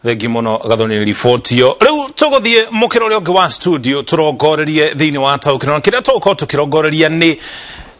Thengi muno Gathoni riboti ĩyo. Rĩu tũgũthiĩ mũkĩra ũrĩa ũngĩ wa studio tũrongorerie thĩinĩ wa taũkĩro, na kĩrĩa tũgũkorwo tũkĩrongoreria nĩ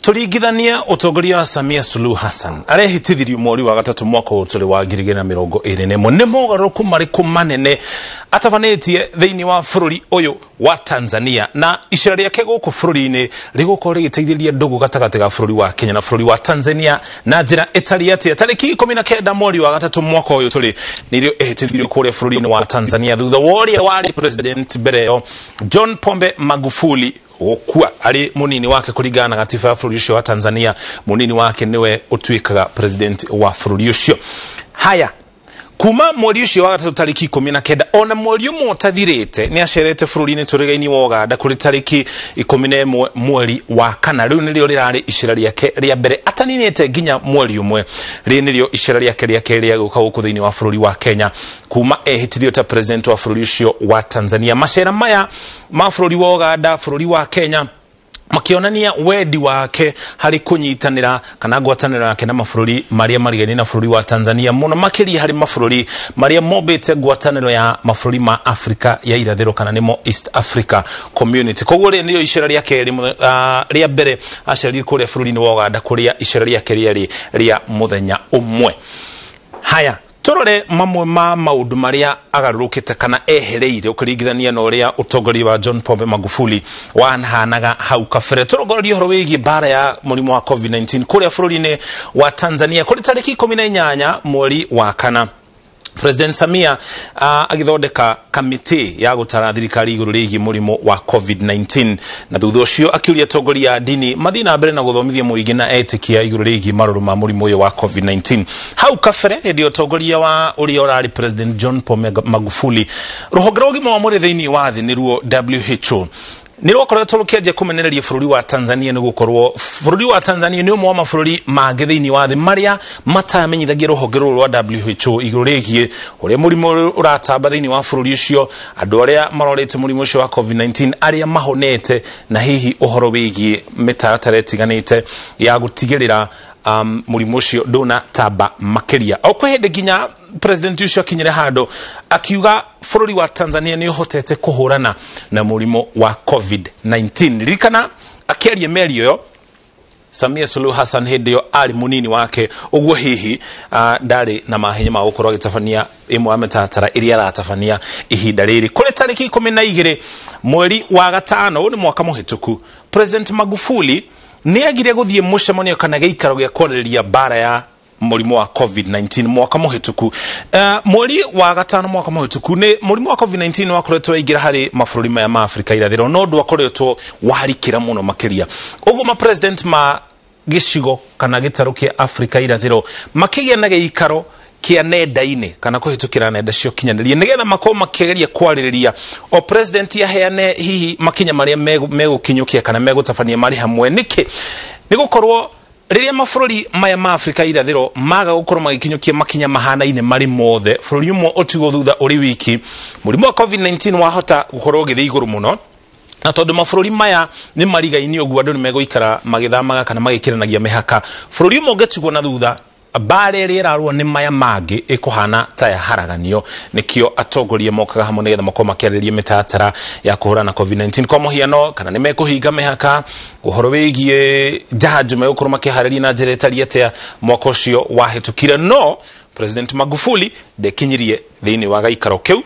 tũringithanie ũtongoria wa Samia Suluhu Hassan arehĩtithirio mweri wa gatatũ mwaka ũyũ tũrĩ wa 2021. Nĩ mogarũrũku marĩkũ manene atabanĩtie thĩinĩ wa bũrũri ũyũ wa Tanzania, na icera rĩake gũkũ bũrũri-inĩ rĩgũkorwo rĩgĩteithĩrĩria ndũgũ gatagatĩ ga bũrũri wa Kenya na bũrũri wa Tanzania na njĩra ĩtariĩ atĩa. Tarĩki 19 mweri wa gatatũ mwaka ũyũ tũrĩ nĩrĩo ĩhĩtithirio kũrĩa bũrũri-inĩ wa Tanzania thutha wa ũrĩa warĩ president mbere ĩyo John Pombe Magufuli gũkua arĩ mũnini wake. Kũringana na gatiba ya bũrũri ũcio wa Tanzania, mũnini wake nĩwe ũtuĩkaga president wa bũrũri ũcio. Haya, kuma mweri ũcio wa gatatũ tarĩki 19, ona mweri ũmwe ũtathirĩte, nĩ acerete bũrũri-inĩ tũrĩgaini wa Ũganda kũrĩ tarĩki 11 mweri wa kana. Rĩu nĩrĩo rĩrarĩ icera rĩake rĩa mbere ataninĩte nginya mweri ũmwe. Rĩrĩ nĩrĩo icera rĩake rĩa kerĩ rĩa gũka gũkũ thĩinĩ wa bũrũri wa Kenya kuma ehĩtithio ta president wa bũrũri ũcio wa Tanzania. Macera maya ma bũrũri wa Ũganda, bũrũri wa Kenya, makĩonania wendi wake harĩ kũnyitanĩra kana ngwatanĩro yake na mabũrũri marĩa marigainie na bũrũri wa Tanzania, mũno makĩria harĩ mabũrũri marĩa mombĩte ngwatanĩro ya mabũrũri ma Afrika ya irathĩro, kana nĩmo East Africa Community. Koguo rĩrĩ nĩrĩo icera rĩa kerĩ, rĩa mbere acerire kũrĩa bũrũri-inĩ wa Ũganda, kũrĩa icera rĩake rĩarĩ rĩa mũthenya ũmwe. Haya, turore mamwe ma maundu maria agarurukite kana ehereire ukiringithania na uria utongoria wa John Pombe Magufuli wanahanaga hau kabere. Turongorerie uhoro wigie mbara ya murimu wa COVID-19 kuria bururi-ini wa Tanzania. Kuri tariki 18 mweri wa kana, President Samia agithondeka kamiti ya gutara thirikari iguru rĩgiĩ mũrimũ wa COVID-19, na thutha ũcio akiuria atongoria a ndini mathiĩ na mbere na gũthomithia mũingĩ na etĩkia igũrũ rĩgiĩ marũrũ ma mũrimũ ũyũ wa COVID-19. Hau kabere, hĩndĩ ya ũtongoria wa ũrĩa ũrarĩ President John Pombe Magufuli, rũhonge rwa ũgima wa mwĩrĩ thĩinĩ wa thĩ, nĩruo WHO, nĩ rwakoretwo rũkĩanjia kũmenereria bũrũri wa Tanzania, nĩ gũkorwo bũrũri wa Tanzania nĩ ũmwe wa mabũrũri mangĩ thĩinĩ wa thĩ marĩa matamenyithagia rũhonge rũrũ rwa WHO igũrũ rĩgiĩ ũrĩa mũrimũ ũratamba thĩinĩ wa bũrũri ũcio, andũ arĩa marorĩte mũrimũ ũcio wa COVID-19, arĩa mahonete, na hihi ũhoro wĩgiĩ mĩtaratara ĩtiganĩte ya gũtigĩrĩra mũrimũ ũcio ndũnatamba makĩria. O kwĩ hĩndĩ nginya president ũcio akinyire handũ akiuga bũrũri wa Tanzania nĩ ũhotete kũhũrana na mũrimũ wa COVID-19. Ririkana akĩaria mĩario ĩyo, Samia Suluhu Hassan hĩndĩ ĩyo arĩ mũnini wake, ũguo hihi ndarĩ na mahenya ma gũkorwo agĩtabania ĩmwe ya mĩtaratara ĩrĩa aratabania ihinda rĩrĩ. Kũrĩ tarĩki 12 mweri wa gatano, ũyũ nĩ mwaka mũhĩtũku, President Magufuli nĩ agire gũthiĩ mũcemanio kana gĩikaro gĩa kwarĩrĩria mbara ya mũrimũ wa COVID-19 mwaka mũhĩtũku. Mweri wa gatano mwaka mũhĩtũku nĩ mũrimũ wa COVID-19 wakoretwo waingĩra harĩ mabũrũri maya ma Afrika irathĩro, no ndwakoretwo warikĩra mũno makĩria. Ũguo ma president ma gĩcigo kana gĩtarũ kĩa Afrika irathĩro makĩgĩa na gĩikaro kĩa nenda-inĩ kana kũhĩtũkĩra nenda cia ũkinyanĩria, nĩgetha makorwo makĩgeria kwarĩrĩria, o president aheane hihi makinya marĩa megũkinyũkia kana megũtabania marĩ hamwe. Nĩkĩ? Nĩ gũkorwo rĩrĩa mabũrũri maya ma Afrika irathĩro maga gũkorwo magĩkinyũkia makinya mahanaine marĩ mothe, bũrũri ũmwe ũtigwo thutha ũrĩ wiki, mũrimũ wa COVID-19 wahota gũkorwo ũgĩthiĩ igũrũ mũno, na tondũ mabũrũri maya nĩ marigainie ũguo, andũ nĩ megũikara magĩthamaga kana magĩkĩranagia mĩhaka, bũrũri ũmwe ũngĩtigwo na thutha, mbara ĩrĩa ĩrarũo nĩ maya mangĩ ĩkũhana ta yaharaganio. Nĩkĩo atongoria mokaga hamwe nĩgetha makorwo makĩarĩrĩria mĩtaratara ya kũhũrana na COVID-19. Kwa mũhiano, kana nĩ mekũhinga mĩhaka, ũhoro wĩgiĩ njanjo megũkorwo makĩharĩria na njĩra ĩtariĩ atĩa mwaka ũcio wahĩtũkire. No President Magufuli ndekinyirie thĩinĩ wa gaikaro kĩu,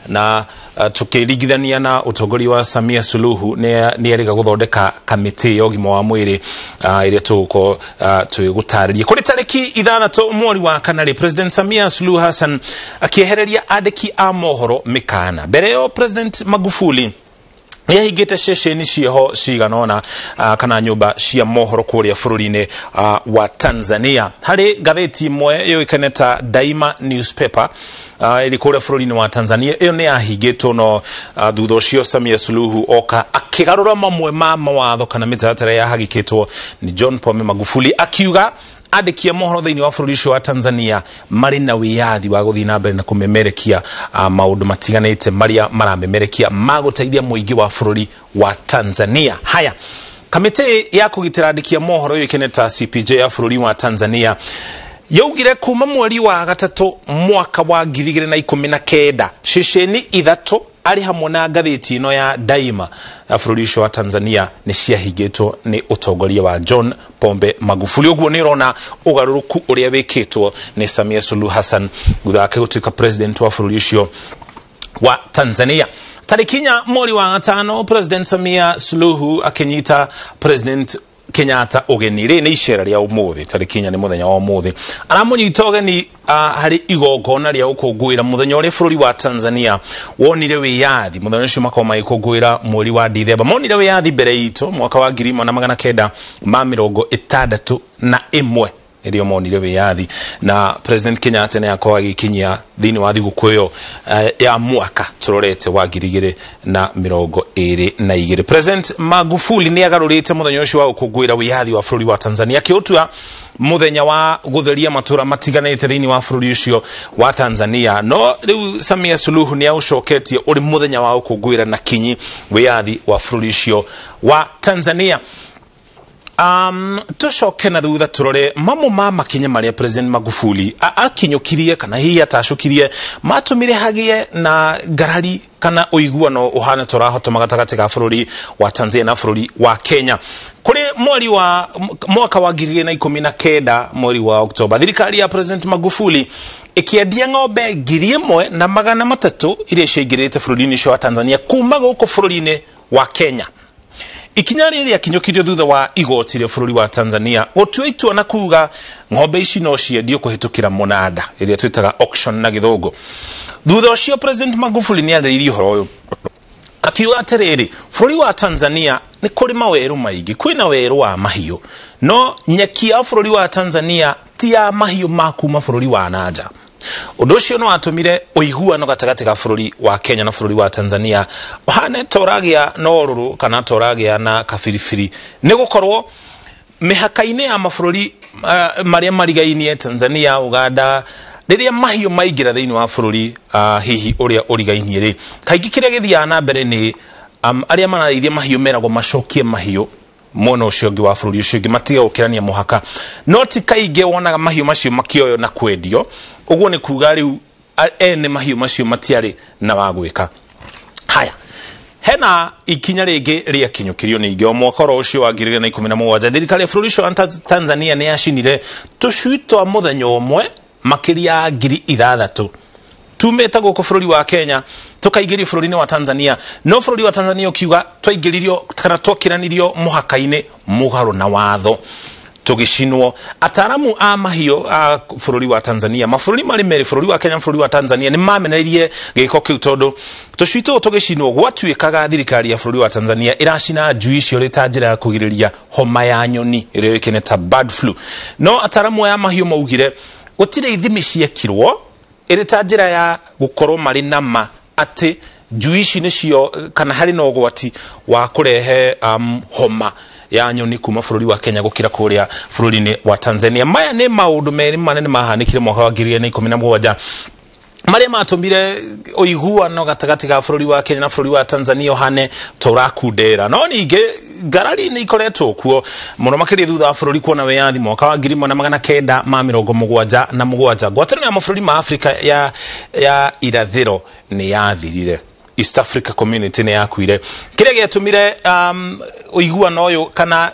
na tukĩringithania na ũtongoria wa Samia Suluhu, nĩ erĩga gũthondeka kamĩtĩ ya ũgima wa mwĩrĩ ĩrĩa tũgũkorwo tũgĩgũtarĩria. Kũrĩ tarĩki 6 mweri wa kana rĩ, President Samia Suluhu Hassan akĩehereria andĩki a mohoro mĩkana. Mbere ĩyo President Magufuli nĩ ahingĩte ceceni cieho cigana ũna kana nyũmba cia mohoro kũrĩa bũrũri-inĩ wa Tanzania. Harĩ ngathĩti ĩmwe yũĩkaine ta Daima Newspaper ĩrĩ kũrĩa bũrũri-inĩ wa Tanzania, ĩyo nĩ yahingĩtwo, no thutha ũcio Samia Suluhu oka akĩgarũra mamwe ma mawatho kana mĩtaratara yahagĩkĩtwo nĩ John Pombe Magufuli, akiuga andĩki a mohoro thĩinĩ wa bũrũri ũcio wa Tanzania marĩ na wĩyathi wa gũthiĩ na mbere na kũmemerekia maũndũ matiganĩte marĩa maramemerekia ma gũteithia mũingĩ wa bũrũri wa Tanzania. Haya, kamĩtĩ ya kũgitĩra andĩki a mohoro yũĩkaine ta CPJ ya bũrũri wa Tanzania Yaugire kuma mweri wa gatatũ mwaka wa 2019 ceceni 3 ari hamwe na ngathĩti ĩno ya Daima ya bũrũri ũcio wa Tanzania nĩ ciahingĩtwo nĩ ũtongoria wa John Pombe Magufuli. Ũguo nĩ ũrona ũgarũrũku ũrĩa wĩkĩtwo nĩ Samia Suluhu Hassan thutha wake gũtuĩka president wa bũrũri ũcio wa Tanzania. Tarĩki 4 mweri wa 5 President Samia Suluhu akĩnyita President Kenyatta ũgeni. Rĩ nĩ icera rĩa ũmũthĩ, tarĩki 4 nĩ mũthenya wa ũmũthĩ. Aramũnyita ũgeni harĩ igongona rĩa gũkũngũĩra mũthenya ũrĩa bũrũri wa Tanzania wonire wĩyathi. Mũthenya ũcio makorwo magĩkũngũĩra mweri wa Dithemba. Monire wĩyathi mbere itũ mwaka wa 1961 nĩrĩo monire wĩyathi, na President Kenyatta nĩ akorwo agĩkinyia thĩinĩ wa thigũkũ ĩyo ya mwaka tũrorete wa 2022. President Magufuli nĩ agarũrĩte mũthenya ũcio wa gũkũngũĩra wĩyathi wa bũrũri wa Tanzania akĩũtua mũthenya wa gũtheria matũra matiganĩte thĩinĩ wa bũrũri ũcio wa Tanzania. No rĩu Samia Suluhu nĩ aũcoketie ũrĩ mũthenya wa gũkũngũĩra na kinyi wĩyathi wa bũrũri ũcio wa Tanzania. Tucoke na thutha turore mamwe ma makinya maria President Magufuli akinyũkirie kana hihi atacũkirie matũmire hagĩe na ngarari kana ũiguano ũhana tũrahotoma gatagatĩ ga bũrũri wa Tanzania na bũrũri wa Kenya. Kũrĩ mweri wa mwaka wa 2019 mweri wa Oktoba, thirikari ya President Magufuli ĩkĩendia ng'ombe 1300 iria ciaingĩrĩte bũrũri-inĩ ũcio wa Tanzania kuma gũkũ bũrũri-inĩ wa Kenya. Ikinya rĩrĩ rĩakinyũkirio thutha wa igoti rĩa bũrũri wa Tanzania gũtua itua na kuga ng'ombe ici no ciendio kũhĩtũkĩra mũnanda ĩrĩa twĩtaga auction na gĩthũngũ. Thutha ũcio President Magufuli nĩ arĩrĩirie ũhoro ũyũ akiuga atĩrĩrĩ, bũrũri wa Tanzania nĩ kũrĩ mawerũ maingĩ, kwĩna werũ wa mahiũ, no nyeki ya bũrũri wa Tanzania ti ya mahiũ ma kuma bũrũri wa nanja. Ũndũ ũcio no watũmire ũiguano gatagatĩ ga bũrũri wa Kenya na bũrũri wa Tanzania ũhane ta ũragĩa na ũrũrũ kana ta ũragĩa na kabiribiri, nĩ gũkorwo mĩhaka-inĩ ya mabũrũri marĩa marigainie Tanzania, Uganda, rĩrĩa mahiũ maingĩra thĩinĩ wa bũrũri hihi ũrĩa ũrigainie rĩ, kaingĩ kĩrĩa gĩthiaga na mbere nĩ arĩa mararĩithia mahiũ meragwo macokie mahiũ mwena ũcio ũngĩ wa bũrũri ũcio ũngĩ matige gũkĩrania mũhaka, no ti kaingĩ wonaga mahiũ macio makĩoywo na kwendio. Ũguo nĩ kuga rĩu ene mahiũ macio matiarĩ na wa gwĩka. Haya, hena ikinya rĩngĩ rĩakinyũkirio ningĩ o mwaka oro ũcio wa 2017 thirikari ya bũrũri ũcio wa Tanzania nĩ yacinire tũcui twa mũthenya ũmwe makĩria ya 6,000 tumĩte gũkũ bũrũri wa Kenya tũkaingĩrio bũrũri-inĩ wa Tanzania, no bũrũri wa Tanzania ũkiuga twaingĩririo kana twakĩranirio mũhaka-inĩ mũgarũ na watho tũgĩcinwo. Ataaramu a mahiũ a bũrũri wa Tanzania, mabũrũri marĩ merĩ, bũrũri wa Kenya na bũrũri wa Tanzania, nĩ mamenereirie gĩko kĩu tondũ tũcui tũtũ tũgĩcinwo gwatuĩkaga thirikari ya bũrũri wa Tanzania ĩracina njui icio rĩ ta njĩra ya kũgirĩrĩria homa ya nyoni ĩrĩa yũĩkaine ta bird flu. No ataaramu aya mahiũ maugire gũtirĩ ithimi ciekirwo ĩrĩ ta njĩra ya gũkorwo marĩ na ma atĩ njui ici nĩcio kana harĩ na ũgwati wa kũrehe homa ya nyoni kuma bũrũri wa Kenya gũkĩra kũrĩa bũrũri-inĩ wa Tanzania. Maya nĩ maũndũ merĩ manene mahanĩkire mwaka wa 2017 marĩa matũmire ũiguano gatagatĩ ga bũrũri wa Kenya na bũrũri wa Tanzania ũhane ta ũrakundera. No ningĩ ngarari nĩ ikoretwo kuo mũno makĩria thutha wa bũrũri kuona wĩyathi mwaka wa 1977. Ngwatanĩro ya mabũrũri ma Afrika ya irathĩro nĩ yathirire. East Africa Community nĩ yakuire. Kĩrĩa gĩatũmire ũiguano ũyũ kana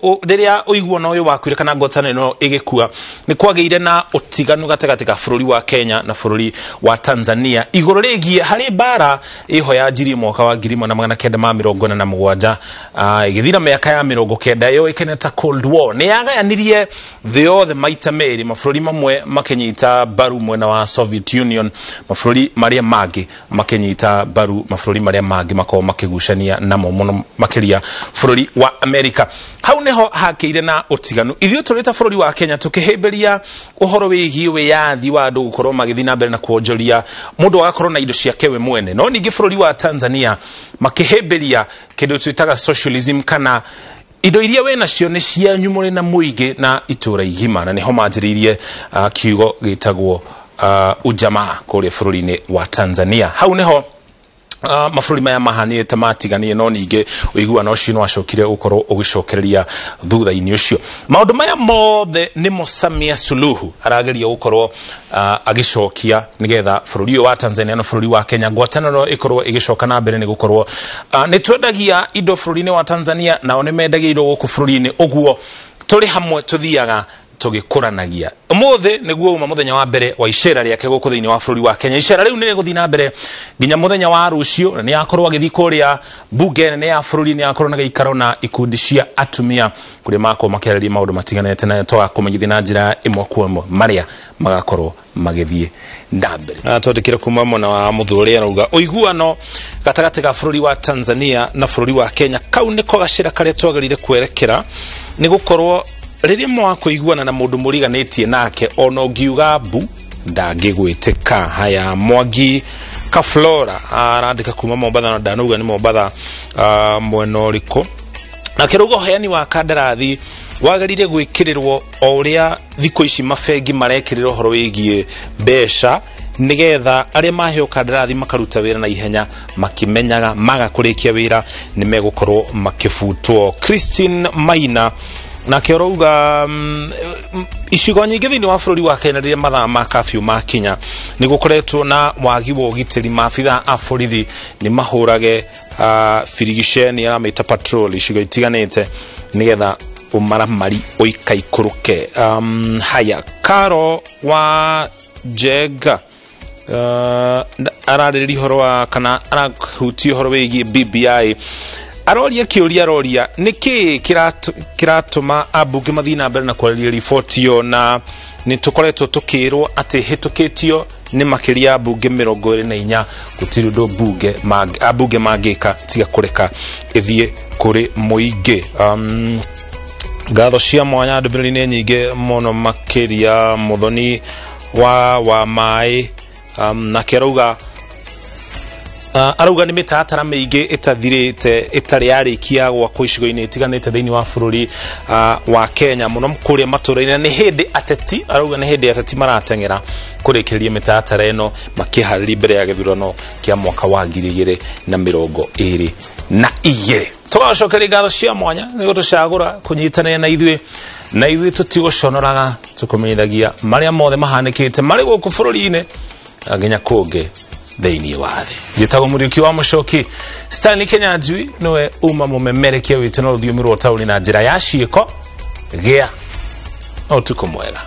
rĩrĩa ũiguano ũyũ wakuire kana ngwatanĩro ĩno ĩgĩkua nĩ kwagĩire na ũtiganu gatagatĩ ga bũrũri wa Kenya na bũrũri wa Tanzania igũrũ rĩgiĩ harĩ mbara ĩho yanjirie mwaka wa 1947 ĩgĩthira mĩaka ya 90 yũĩkaine ta Cold War. Nĩ yagayanirie thĩ yothe maita merĩ, mabũrũri mamwe makĩnyita mbaru mwena wa Soviet Union, mabũrũri marĩa mangĩ makĩnyita mbaru mabũrũri marĩa mangĩ makorwo makĩgucania namo mũno makĩria bũrũri wa Amerika. Hau niho hakĩire na ũtiganu. Ithuĩ tũrĩ ta bũrũri wa Kenya tũkĩhĩmbĩria ũhoro wĩgiĩ wĩyathi wa andũ gũkorwo magĩthiĩ na mbere na kuonjoria, mũndũ agakorwo na indo ciake we mwene. No ningĩ bũrũri wa Tanzania makĩhĩmbĩria kĩndũ twĩtaga socialism, kana indo iria wĩ nacio nĩ cianyu mũrĩ na mũingĩ na itũra igima, na nĩho manjĩrĩirie kiugo gĩtagwo ujamaa kũrĩa bũrũri-inĩ wa Tanzania. Hau nĩho Mabũrũri maya mahanĩte matiganie no ningĩ ũiguano ũcio no acokire gũkorwo ũgĩcokereria thutha-inĩ ũcio. Maũndũ maya mothe nĩmo Samia Suluhu arageria gũkorwo agĩcokia nĩgetha bũrũri ũyũ wa Tanzania na bũrũri wa Kenya ngwatanĩro ĩkorwo ĩgĩcoka na mbere, nĩ gũkorwo nĩ twendagia indo bũrũri-inĩ wa Tanzania nao nĩ mendagia indo gũkũ bũrũri-inĩ, ũguo tũrĩ hamwe tũthiaga tũgĩkũranagia. Ũmũthĩ nĩguo uma mũthenya wa mbere wa icera rĩake gũkũ thĩinĩ wa bũrũri wa Kenya. Icera rĩu nĩ rĩgũthiĩ na mbere nginya mũthenya wa rũciũ, na nĩ akorwo agĩthiĩ kũrĩa mbunge nene ya bũrũri, nĩ akorwo na gĩikaro na ikundi cia atumia kũrĩa makorwo makĩarĩria maũndũ matiganĩte, na tũgakũmenyithia na njĩra ĩmwe kwa ĩmwe marĩa magakorwo magĩthiĩ na mbere. Twandĩkĩre kuma mwena wa Mũthuri arauga ũiguano gatagatĩ ga bũrũri wa Tanzania na bũrũri wa Kenya kau nĩko gacĩra karĩa twagĩrĩire kwerekera, nĩ gũkorwo rĩrĩa mwakũiguana na mũndũ mũriganĩtie nake ona ũngiuga mbu ndangĩgwĩtĩka. Haya, Mwangi Kaflora arandĩka kuma Mombatha, na ndanauga nĩ Mombatha mwena ũrĩkũ. Nake rauga ũheani wa kandarathi wagĩrĩire gwĩkĩrĩrwo o ũrĩa thikũ ici mabengi marekĩrĩra ũhoro wĩgiĩ mbeca, nĩgetha arĩa maheo kandarathi makaruta wĩra na ihenya makĩmenyaga maga kũrĩkia wĩra nĩ megũkorwo makĩbutwo. Christine Maina nake arauga icigo nyingĩ thĩinĩ wa bũrũri wa Kenya rĩrĩa mathaa ma kafyu makinya nĩ gũkoretwo na wagi wa ũgitĩri, maabitha a borithi nĩ mahũrage birigiceni aramĩta patrol icigo itiganĩte nĩgetha ũmaramari ũikaikũrũke. Haya, Karo wa Njenga ararĩrĩria ũhoro wa kana arahutia ũhoro wĩgiĩ BBI, aroria kĩũria, aroria nĩkĩ kĩratũma ambunge mathiĩ na mbere na kwarĩria riboti ĩyo, na nĩ tũkoretwo tũkĩrwo atĩ hĩtũkĩtio nĩ makĩria ya mbunge 24, gũtirĩ ũndũ ambunge mangĩka tiga kũreka ĩthiĩ kũrĩ mũingĩ. Ngatho cia mwanya ndũmĩrĩri-inĩ nyingĩ mũno makĩria Mũthoni wa maĩ, nake arauga arauga nĩ mĩtaratara mĩingĩ ĩtathirĩte ĩtarĩ yarĩkia gwakwo icigo-inĩ itiganĩte thĩinĩ wa bũrũri wa Kenya, mũno kũrĩa matũra-inĩ, na nĩ hĩndĩ ateti, arauga nĩ hĩndĩ ateti marateng'era kũrĩkĩrĩria mĩtaratara ĩno makĩharĩria mbere ya gĩthurano kĩa mwaka wa 2022. Tũgacokeria ngatho cia mwanya nĩ gũtũcagũra kũnyitanĩra na ithuĩ, na ithuĩ tũtigũconoraga, tũkũmenyithagia marĩa mothe mahanĩkĩte marĩ gũkũ bũrũri-inĩ na nginya kũngĩ thĩinĩ wa thĩ. Njĩtagwo Mũriũki wa Mũcoki. Stanley Kenyanjui nĩwe uma mũmemerekia witũ na rũthiomi rwa taũni na njĩra ya ciĩko. Gĩa na ũtukũ mwega.